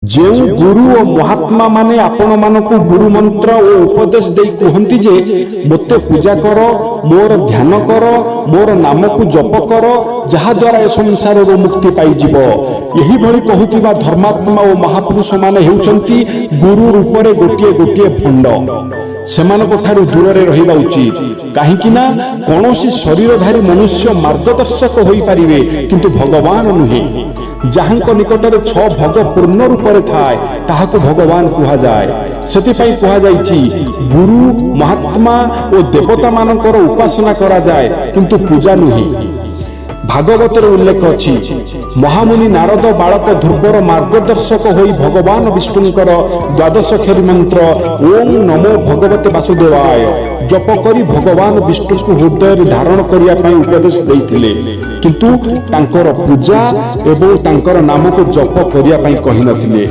ଯେଉଁ ଗୁରୁ ଓ ମହାତ୍ମା ମାନେ ଆପଣମାନଙ୍କୁ ଗୁରୁ ମନ୍ତ୍ର ଓ ଉପଦେଶ ଦେଇ କୁହନ୍ତି ଯେ ମୋତେ ପୂଜା କର, ମୋର ଧ୍ୟାନ କର, ମୋର ନାମକୁ ଜପ କର, ଯାହାଦ୍ୱାରା ଏ ସଂସାରରୁ ମୁକ୍ତି ପାଇଯିବ, ଏହିଭଳି କହୁଥିବା ଧର୍ମାତ୍ମା ଓ ମହାପୁରୁଷମାନେ ହେଉଛନ୍ତି ଗୁରୁ ରୂପରେ ଗୋଟିଏ ଗୋଟିଏ ଭଣ୍ଡ। ସେମାନଙ୍କ ଠାରୁ ଦୂରରେ ରହିବା ଉଚିତ। କାହିଁକି ନା କୌଣସି ଶରୀରଧାରୀ ମନୁଷ୍ୟ ମାର୍ଗଦର୍ଶକ ହୋଇପାରିବେ, କିନ୍ତୁ ଭଗବାନ ନୁହେଁ। ଯାହାଙ୍କ ନିକଟରେ ଛଅ ଭୋଗ ପୂର୍ଣ୍ଣ ରୂପରେ ଥାଏ, ତାହାକୁ ଭଗବାନ କୁହାଯାଏ। ସେଥିପାଇଁ କୁହାଯାଇଛି, ଗୁରୁ, ମହାତ୍ମା ଓ ଦେବତାମାନଙ୍କର ଉପାସନା କରାଯାଏ, କିନ୍ତୁ ପୂଜା ନୁହେଁ। ଭାଗବତରେ ଉଲ୍ଲେଖ ଅଛି, ମହାମୁନି ନାରଦ ବାଳକ ଧ୍ରୁବର ମାର୍ଗଦର୍ଶକ ହୋଇ ଭଗବାନ ବିଷ୍ଣୁଙ୍କର ଦ୍ୱାଦଶାକ୍ଷରୀ ମନ୍ତ୍ର "ଓಂ ନମୋ ଭଗବତେ ବାସୁଦେବାୟ" ଜପ କରି ଭଗବାନ ବିଷ୍ଣୁଙ୍କୁ ହୃଦୟରେ ଧାରଣ କରିବା ପାଇଁ ଉପଦେଶ ଦେଇଥିଲେ, କିନ୍ତୁ ତାଙ୍କର ପୂଜା ଏବଂ ତାଙ୍କର ନାମକୁ ଜପ କରିବା ପାଇଁ କହିନଥିଲେ।